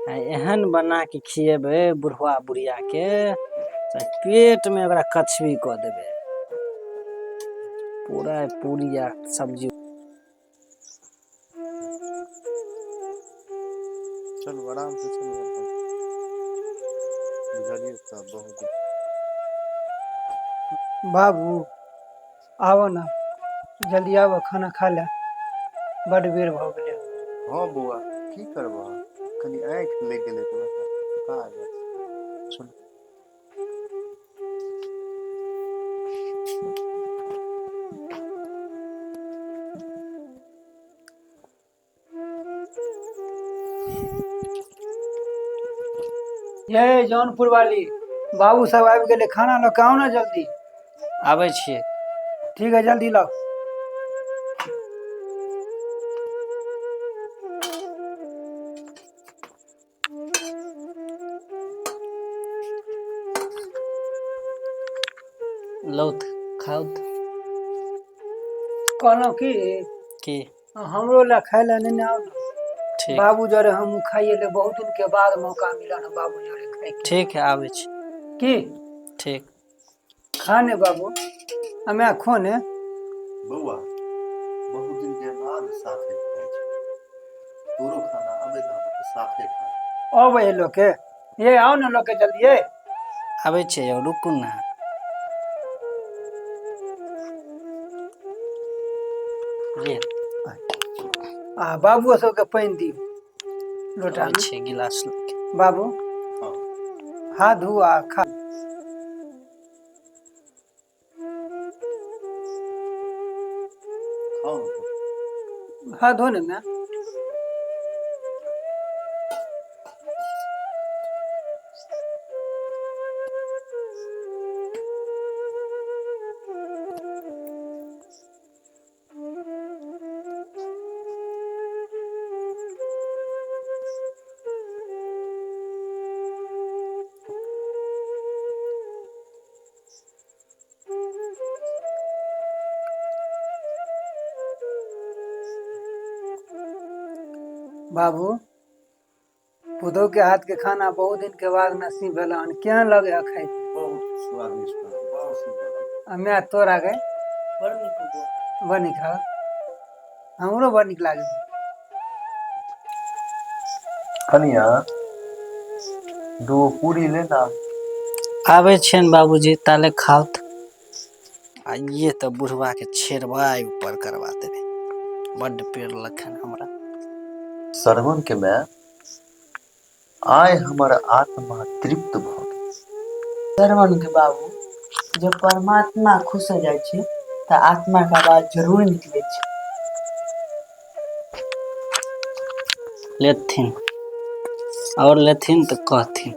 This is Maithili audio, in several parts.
आ एहन बना के खिएबै बुढ़वा बुढ़िया के तऽ पेट मे ओकरा कछबी कऽ देबै। पूरा पूरी आ सब्जी। चलू आराम से चलू अपन। बुझलियै तऽ बहुत। बाबू आबऽ ने, जल्दी आबऽ, खाना खा ले, बड्ड बेर भऽ गेलै। हँ बौआ, की करबह, कनि आँखि लागि गेलै तऽ वएह थका गेल। चलू। ये जौनपुर वाली, बाबू सब आबि गेलै, खाना लऽ कऽ आउ ने जल्दी। आबै छियै। ठीक है, जल्दी लाउ। लौथ खाउथ। कहलहुँ की की? हमरो लए खाय लए नेने आउ ने। ठीक। बाबू जरे हमहूँ खाइए ले, बहुत दिन के बाद मौका मिलल हँ बाबू जरे खाइके। ठीक है, आबै छी। की? ठीक। खा ने बाबू, हमे खो ने। बौआ, बहुत दिन के बाद साथे खाइ छी। तोरो खाना अबै तऽ साथे खा। अबै है लोके, ये आउ ने लोके जल्दी ये। आबै छियै यौ, रुकू ने। ले। आ बाबुओ सबके पानि दियौ लोटा आबै मे। छियै गिलास लऽ के। बाबू हँ। हाथ धो आ खा। खाउ ने। हाथ धो ने माय। बाबू, पुतोह के हाथ के खाना बहुत दिन के बाद नसीब भेल हन, केहन लगे है खाइ? बहुत स्वादिष्ट, बहुत सुन्दर। आ माय तोरा गे? बड़ नीक बौआ। बड़ नीक है, हमरो बड़ नीक लागल। कनिया, दूगो पूरी लेना। आबै छियनि बाबूजी, ताले खाउथ। आ ये तऽ बुढ़वा के छेड़वाइ ऊपर करवा देबै, बड्ड पेड़ लखन हमरा। श्रवण के माय, आइ हमर आत्मा तृप्त भऽ गेल। श्रवण के बाबू, जब परमात्मा खुश हो जाइ छै तऽ आत्मा के आवाज जरूर निकलै छै। लेथिन आओर लेथिन तऽ कहथिन।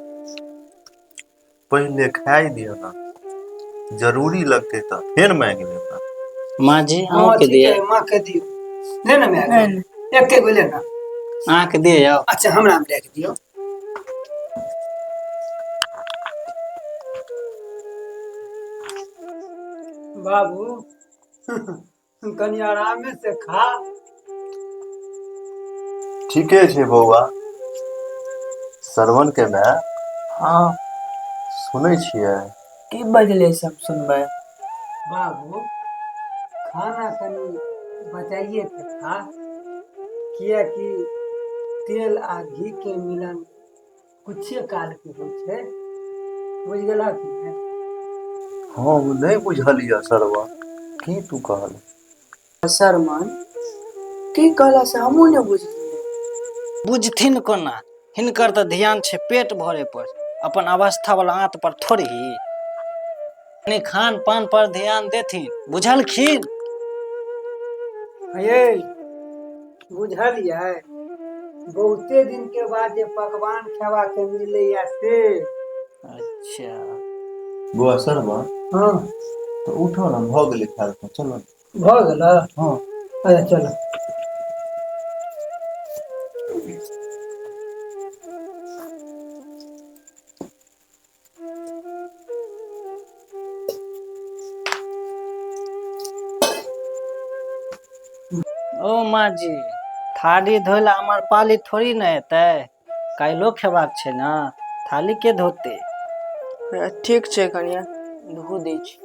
पहिले खाइ दिअ ने, जरूरी लगतै तऽ फेर मांगि लेब ने। माँ जी, हँ, अहूँके ठीक दिअ? है, माँ के दियौ। ले ने माय, एके गो ले ने। अहाँके दिअ यौ? अच्छा, हमरा मे राखि दियौ। बाबू, कनि आरामे से खा। ठीके छै बौआ। श्रवण के माय। हँ। सुनै छियै? की बजलै सब सुनबै? बाबू, खाना कनि बचाइए के खा, किएकि तेल आ घी के मिलन कुछे काल के होइ छै, बुझि गेलह कि नहि? हम नहि बुझलियै श्रवण, की तू कहल? शर्मन, की कहला से हमहूँ नहि बुझलियै। बुझथिन कोना, हिनकर तऽ ध्यान छै पेट भरे पर, अपन अवस्था वाला आंत पर थोड़ी ही। कनि खान पान पर ध्यान देथिन, बुझलखिन? ये बुझलियै, बहुते दिन के बाद जे पकवान खेबा के मिलैया से। अच्छा। बौआ श्रवण। हँ। तऽ उठो ने, भऽ गेलै खायल, तऽ चलो। भऽ गेल? हँ। अच्छा चलो। ओ माँ जी, थाली धोइ लए हमर पाली थोड़ी ने एतै, काल्हिो खेबाक छै ने, थाली के धोते? ठीक छै कनिया, धो दै छी।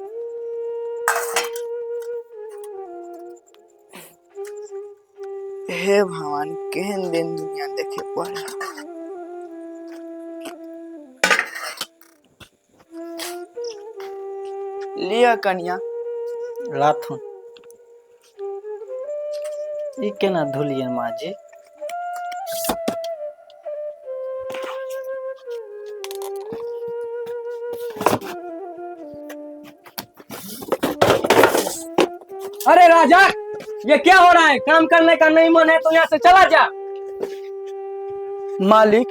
हे भगवान, केहन दिन दुनिया देखे पड़े। लिअ कनिया। लाथुन, ई केना धोलियै माँ जी? अरे राजा, ये क्या हो रहा है? काम करने का नहीं मन है तो यहाँ से चला जा। मालिक,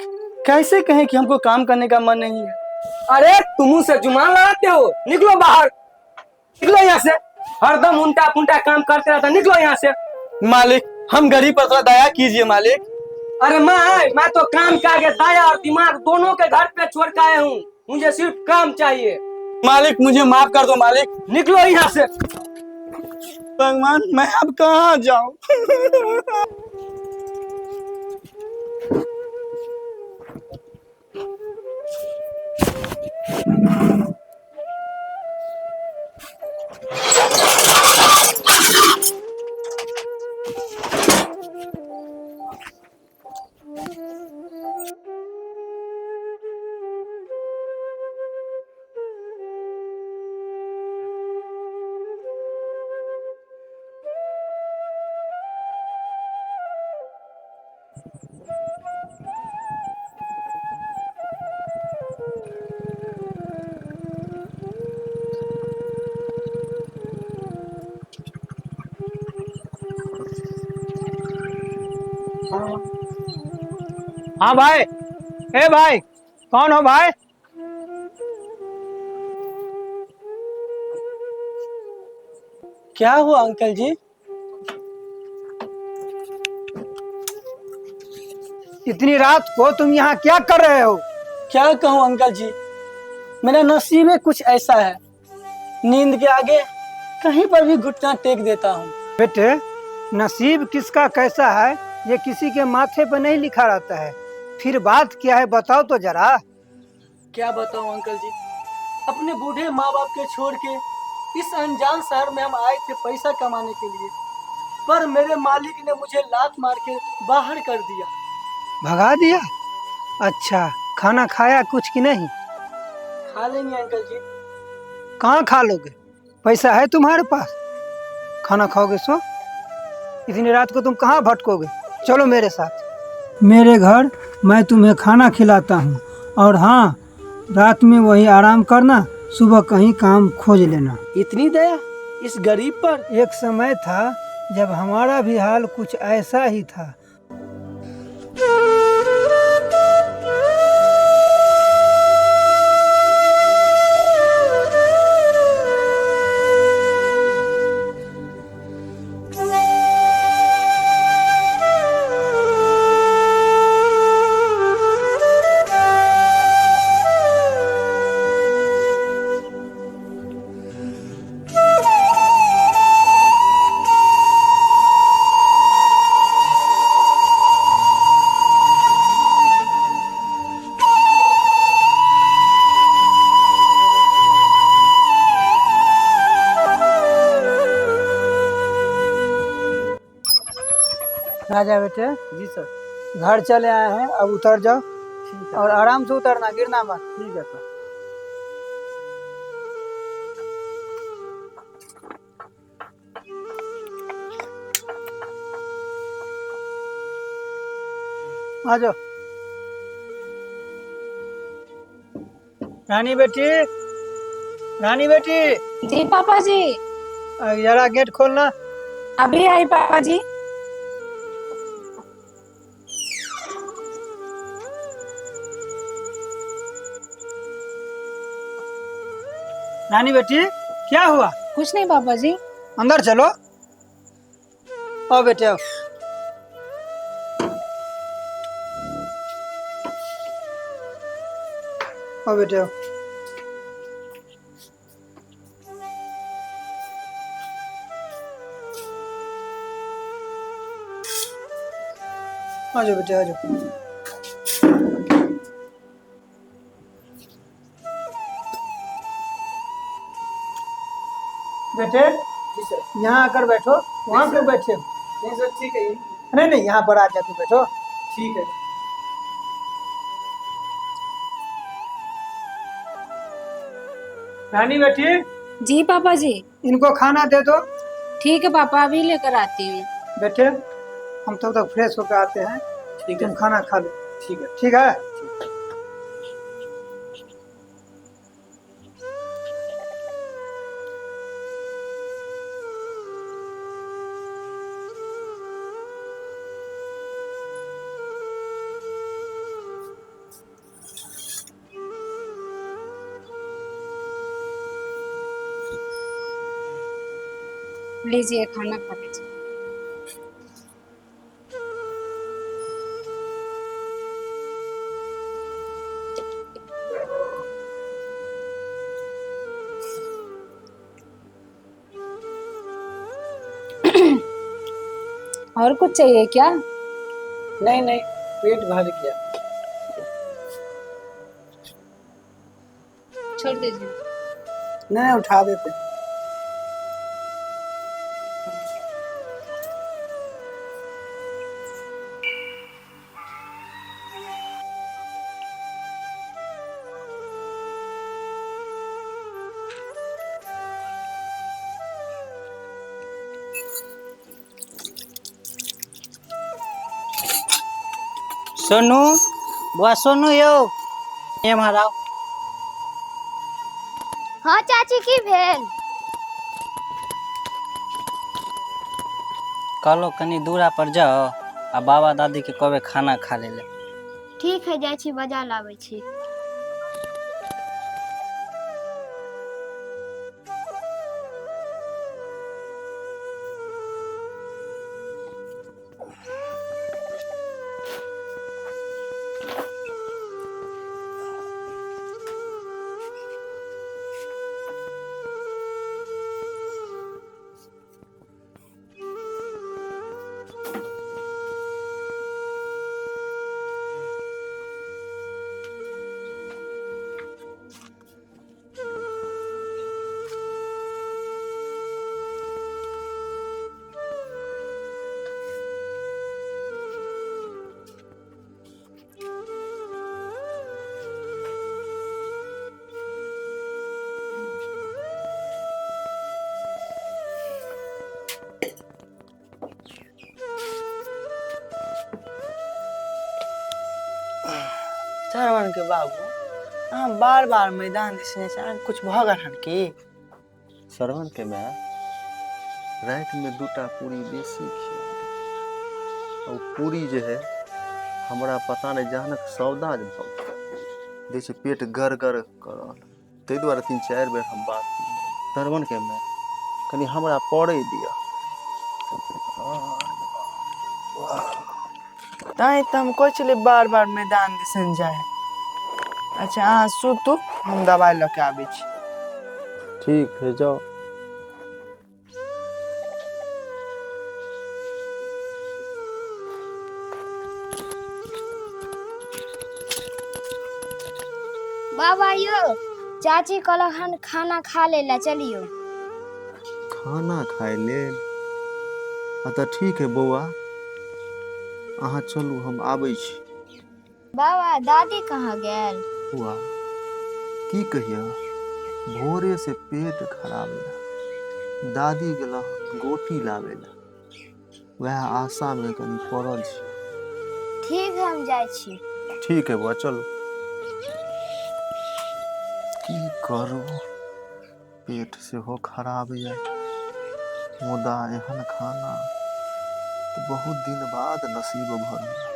कैसे कहें कि हमको काम करने का मन नहीं है। अरे तुम से जुमान लड़ाते हो, निकलो बाहर, निकलो यहाँ से। हरदम उल्टा पुल्टा काम करते रहता, निकलो यहाँ से। मालिक, हम गरीब पर थोड़ा दया कीजिए मालिक। अरे मैं तो काम के आगे दया और दिमाग दोनों के घर पे छोड़ के आया हूँ, मुझे सिर्फ काम चाहिए। मालिक, मुझे माफ कर दो मालिक। निकलो यहाँ से। भगवान, मैं अब कहाँ जाऊँ? हाँ भाई, ए भाई, कौन हो भाई? क्या हुआ अंकल जी? इतनी रात को तुम यहाँ क्या कर रहे हो? क्या कहूँ अंकल जी, मेरा नसीब में कुछ ऐसा है, नींद के आगे कहीं पर भी घुटना टेक देता हूँ। बेटे, नसीब किसका कैसा है ये किसी के माथे पर नहीं लिखा रहता है। फिर बात क्या है, बताओ तो जरा। क्या बताऊँ अंकल जी, अपने बूढ़े माँ बाप के छोड़ के इस अनजान शहर में हम आए थे पैसा कमाने के लिए, पर मेरे मालिक ने मुझे लात मार के बाहर कर दिया। भगा दिया? अच्छा, खाना खाया कुछ कि नहीं? खा लेंगे अंकल जी। कहाँ खा लोगे? पैसा है तुम्हारे पास? खाना खाओगे सो? इतनी रात को तुम कहाँ भटकोगे? चलो मेरे साथ, मेरे घर, मैं तुम्हें खाना खिलाता हूँ। और हाँ, रात में वहीं आराम करना, सुबह कहीं काम खोज लेना। इतनी दया इस गरीब पर? एक समय था जब हमारा भी हाल कुछ ऐसा ही था। राजा बेटे। जी सर। घर चले आए हैं, अब उतर जाओ। ठीक है। और आराम से उतरना, गिरना मत। ठीक है सर। आ जाओ। रानी बेटी, रानी बेटी। जी पापा जी। जरा गेट खोलना। अभी आई पापा जी। रानी बेटी, क्या हुआ? कुछ नहीं पापा जी। अंदर चलो। आओ बेटे, आओ। आओ बेटे, आओ। आ जाओ बेटे, आ जाओ। बेटे, जी सर। यहाँ आकर बैठो। वहाँ क्यों बैठे हो? नहीं सर, ठीक है। नहीं नहीं, यहाँ पर आ जाके बैठो। ठीक है। रानी बेटी। जी पापा जी। इनको खाना दे दो। ठीक है पापा, अभी लेकर आती हूँ। बेटे, हम तब तक फ्रेश होकर आते हैं। ठीक है। तुम खाना खा लो। ठीक है। ठीक है। लीजिए, खाना खा लीजिए। और कुछ चाहिए क्या? नहीं नहीं, पेट भर गया। छोड़ दीजिए। नहीं नहीं, उठा देते। सोनू, बुआ सोनू यौ, एम्हर आउ। हाँ चाची, की भेल? कहलो कनी दूरा पर जाओ आ बाबा दादी के कहबै खाना खा ले। ठीक है, जाइ छी, बजा लाबै छी। सरवन के बाबू, अहाँ बार बार मैदान दिस जाइ छी, अहाँके कुछ भऽ गेल हन की? श्रवण के माय, रातिमे दूटा पूरी बेसी खिया देलक। ओ पूरी जे है, हमरा पता नहि जहनक सौदा जे भऽ गेल, दै छै पेट गड़ कऽ रहल, ताहि दुआरे 3-4 बेर हम बात केलियै। श्रवण के माय, कनि हमरा पड़ै दिअ। तैँ तऽ हम कहै छलियै बार बार मैदान दिसन जाइ। अच्छा, अहाँ सुतू, हम दबाइ लऽ के आबै छी। ठीक है, जाओ। बाबा यौ, चाची कहलक हन खाना खा ले ला, चलियौ। खाना खाय लेल? आ तऽ ठीक है बौआ, अहाँ चलू, हम आबै छी। बाबा, दादी कहाँ गेल? बौआ, की कहिया, भोरे से पेट खराब यऽ। दादी गेला हन गोटी लाबै लए, वएह आशामे कनि पड़ल छी। ठीक है, हम जाइ छी। ठीक है बौआ, चलू। की करू, पेट सेहो खराब यऽ, मुदा एहन खाना तऽ बहुत दिन बाद नसीब भऽ रहल।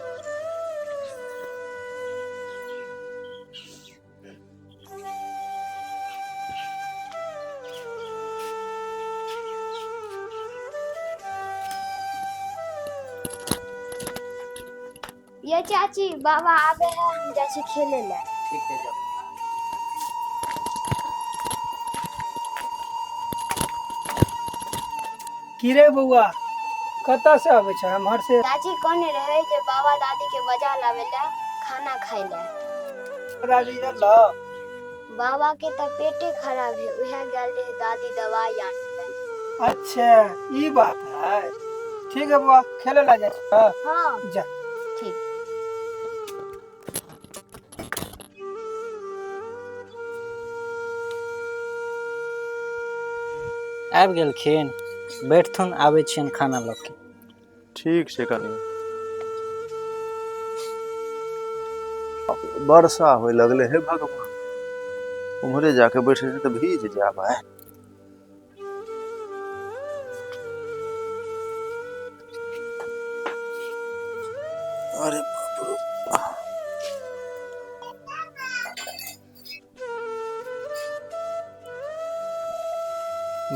ये चाची, बाबा आबे है, हम जाइ छी खेले ला। ठीक है, जाओ। की रे बौआ, कतऽ से आबै छै एम्हर से? चाची कहने रहे जे बाबा दादी के बजा लाबै ला, खाना खाय ला। दादी एलौ? बाबा के तऽ पेटे खराब है, उहे गेल रहे दादी दवाई आने ला। अच्छा ई बात है, ठीक है बौआ, खेले ला जाइ छह? हाँ। जा। ठीक। आबि गेलखिन, बैठथुन, आबै छियनि खाना लऽ के। ठीक छै। कनि वर्षा होय लगले, हे भगवान, उम्हरे जाके बैठे छै तऽ भीज जायब आइ। अरे बाप रे।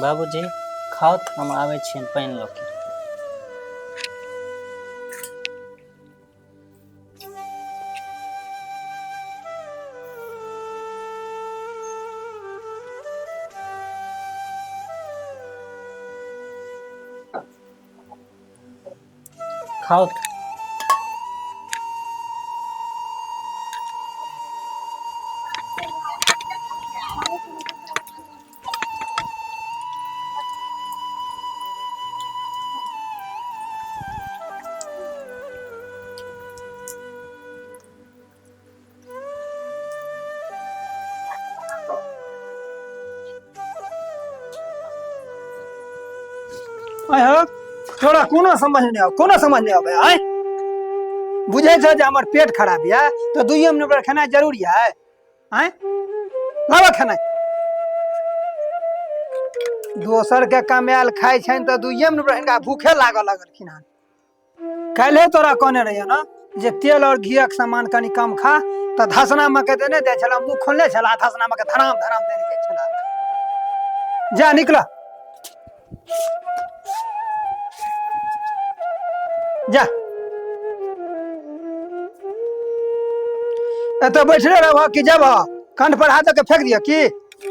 बाबूजी, खाउ, हम आबै छियनि पानि लऽ के। खाउ। आय हो, तोरा कोनो समझ नहि आब, कोनो समझ नहि आबै। आय, बुझै छह जे हमर पेट खराब यऽ तऽ दुइये मिनट पर खेनाइ जरूरी है? आय, लाबऽ खेनाइ। दोसर के कमायल खाइ छनि तऽ दुइये मिनट पर हिनका भूखे लागऽ लगलखिन हन। काल्हे तोरा कहने रहियै ने जे तेल और घीक सामान कनि कम खा, तऽ धसना मके देने जाइ छला, मुँह खोलने छला, धसना मके धराम धराम देने जाइ छला। जा, निकल जा। एतऽ बैठले रहबह कि जेबह? कंठ पर हाथ दऽ के फेंक दिअ की?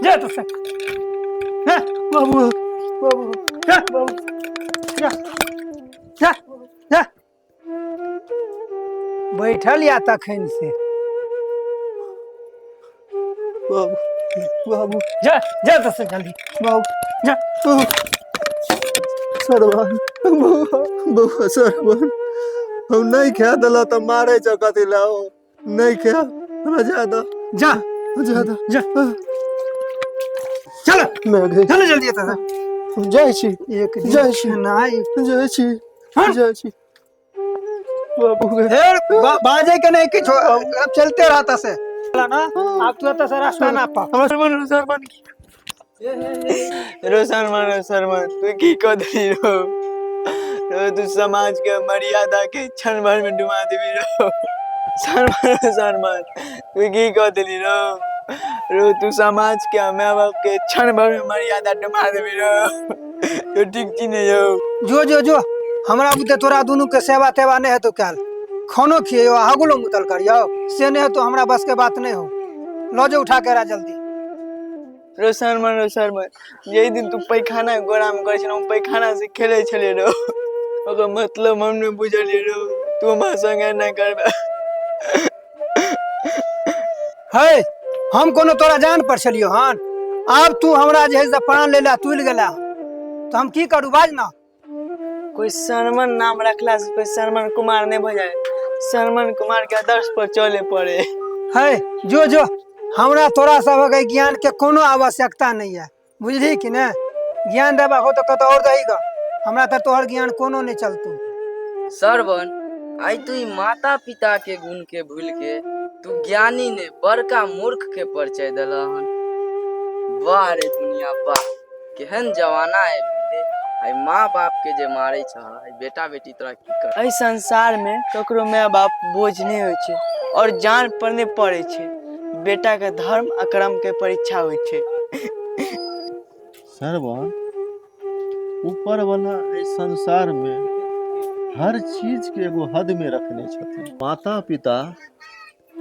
जा तो से। हे बाबू, बाबू, जा बाबू, जा जा जा। बैठल या तखन से। बाबू, बाबू। जा, जा तो से जल्दी। बाबू। जा। सरवन बौआ, बौआ सरवन, हम नहीं खा देला तऽ मारे छौ, कथी लए? ओ नहीं खा, हमरा जा दऽ। जा। जा दऽ। जा, चल। मैं गई। चल जल्दी एतऽ से। हम जाइ छी। एक दिन जाइ छी। खेनाइ। जाइ छी। हाँ? जाइ छी बाबू गे। फेर बाजे के नहीं किछो, अब चलते रहता से चला ना। अब तू एतऽ से रास्ता ना पा। हमरा सरवन, सरवन। रो शर्मा, रो शर्मा, तू की कऽ देली रो? रो तू समाज के मर्यादा के क्षण भर में डुबा देबी रो शर्मा। रो शर्मा, तू की कऽ देली रो? रो तू समाज के, माय बाप के क्षण भर में मर्यादा डुबा देबी रो। तो ठीक छी नहीं हो। जो जो जो, हमरा बुते तोरा दुनू के सेवा तेवा नहीं हेतौ कयल। खानो खियौ आ हगुलो मुतल करियौ से नहीं हेतौ, हमरा बस के बात नहीं हो। लऽ जो उठा के रा जल्दी। रो शर्मा, रो शर्मा, यही दिन तू पैखाना गोरामे करै छल, हम पैखाना से खेलै छलियै रो। ओकर मतलब हम नहि बुझलियै रो। तू हमरा संगे एना करबे? है, हम कोनो तोरा जान पर छलियौ हन? आब तू हमरा जे है से प्राण ले ला तुलि गेला तऽ हम की करू, बाज ना। कोई शर्मन नाम रखला से कोई शर्मन कुमार नहीं भऽ जाए। शर्मन कुमार के आदर्श पर चले पड़े। है, जो जो, हमरा तोरा सबक एहि ज्ञान के कोनो आवश्यकता नहीं है, बुझली कि ने? ज्ञान देबा हो तऽ कतौ और दही ग, हमरा तऽ तोहर ज्ञान कोनो नहीं चलतौ। सरवन, आइ तू ई माता पिता के गुण के भूल के तू ज्ञानी ने बड़का मूर्ख के परिचय देलह हन। वाह रे दुनिया वाह, केहन जमाना आबि गेलै। आइ माँ बाप के जे मारै छह, आइ बेटा बेटी तोरा की कर। एहि संसार में ककरो माय बाप बोझ नहीं होइ छै और जान पर नहीं पड़ै छै। बेटा के धर्म आ कर्म के परीक्षा होइ छै। सरवन, ऊपर वाला एहि संसार में हर चीज के एगो हद में रखने छथिन। माता पिता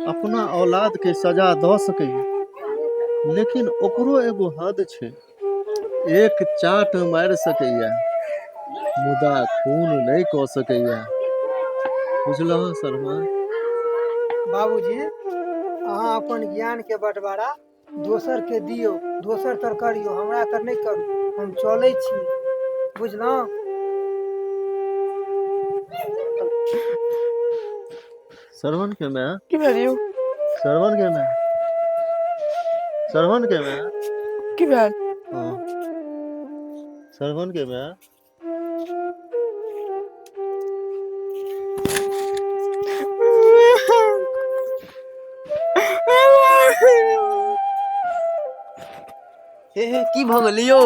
अपना औलाद के सजा दऽ सकैए, लेकिन ओकरो एगो हद छै। एक चाट मारि सकैए, मुदा खून नहि कऽ सकैए। बुझलह शर्मा? बाबूजी, अहाँ अपन ज्ञान के बंटवारा दोसर के दियौ, दोसर तर करियौ, हमरा तर नहि करू। हम चलै छी। बुझलहुँ? श्रवण के माय। की भेल यौ? श्रवण के माय, श्रवण के माय। की भेल? हाँ, श्रवण के माय। हे हे, की भऽ गेलै यौ?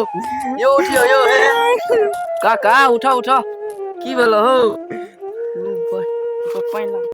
यौ उठियौ यौ। हे काका, उठा उठा, की भेल हौ? पानि।